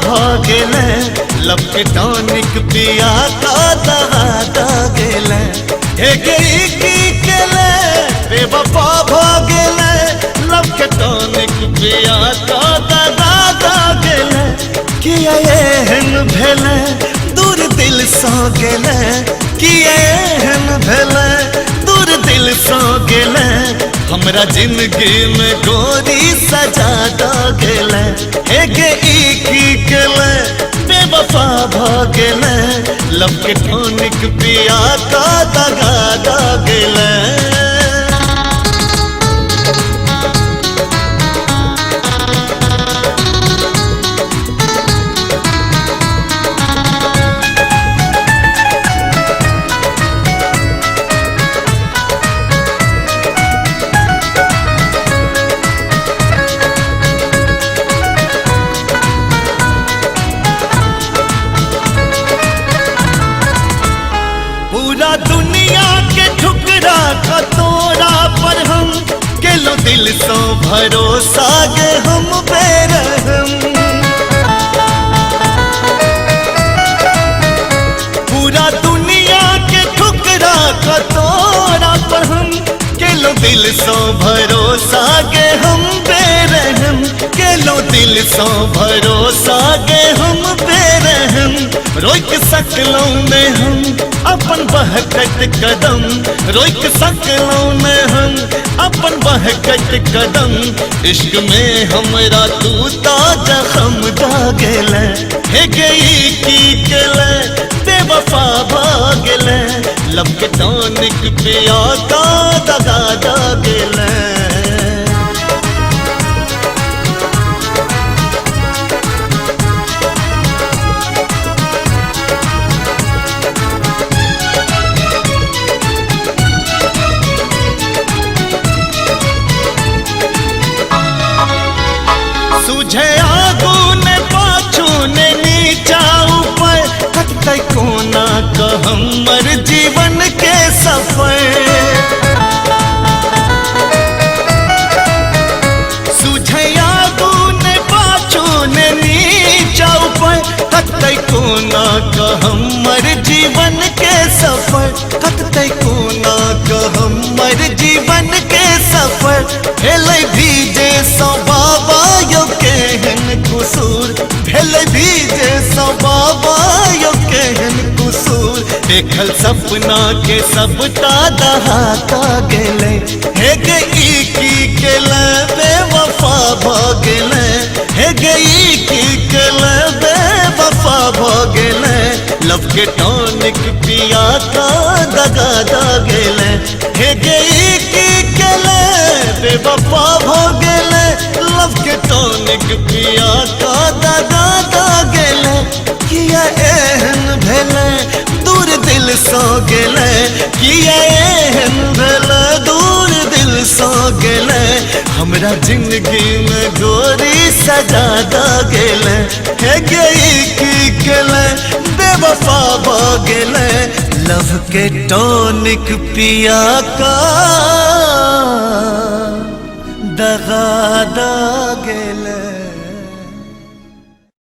भ गेलै, लव के टॉनिक पिया का दगा द गेलै। हे गे ई की केलै, बेवफा भ गेलै, लव के टॉनिक पिया का दगा द गेलै। किया एहन भेलै, दूर दिल सँ गेलै, किया एहन भेलै, दूर दिल सँ गेलै। हमरा जिंदगी में गोरी सजा द गेलै। हे गे ई की केलै, बेवफा भ गेलै, लव के टॉनिक पिया का दगा द गेलै। पूरा दुनिया के ठुकरा का तोरा पर हम केलो दिल सो भरोसा गे हम बेरहम। पूरा दुनिया के ठुकरा का तोरा पर हम केलो दिल सो भरोसा गे हम बेरहम। केलो दिल सो भरोसा गे हम बेरहम। रोक सकलौं ने हम अपन बहकत कदम, रोक सकलौं ने हम अपन बहकत कदम। इश्क में हमरा तू ता जख्म द गेलै। हे गे ई की केलै, बेवफा भ गेलै, लव के टॉनिक पिया का दगा द गेलै। सुझे आगू ने पाछू ने नीचा ऊपर, कटतै कोना क हमर जीवन के सफर। सुझे आगू ने पाछू ने नीचा ऊपर, कटतै कोना क हमर जीवन के सफर। कटतै कोना क हमर जीवन के सफर। भेलै भीजे सौ बाबा यो केहन कसूर, भेलै भीजे सौ बाबा यो केहन कसूर। देखल सपना के सबटा दहाता गेलै। हे गे ई की केलै, बेवफा भ गेलै, हे गे ई की केलै, बेवफा भ गेलै, लव के टॉनिक पिया का दगा द गेलै। हे गे ई की केलै, बेवफा भ गेलै, लव के टॉनिक पिया का दगा द गेलै। किया एहन भेलै, दूर दिल सँ गेलै, किया एहन भेलै, दूर दिल सँ गेलै। हमरा जिंदगी में गोरी सजा द गेलै। हे गे ई की केलै, बेवफा भ गेलै, लव के टॉनिक पिया का दगा द गेलै।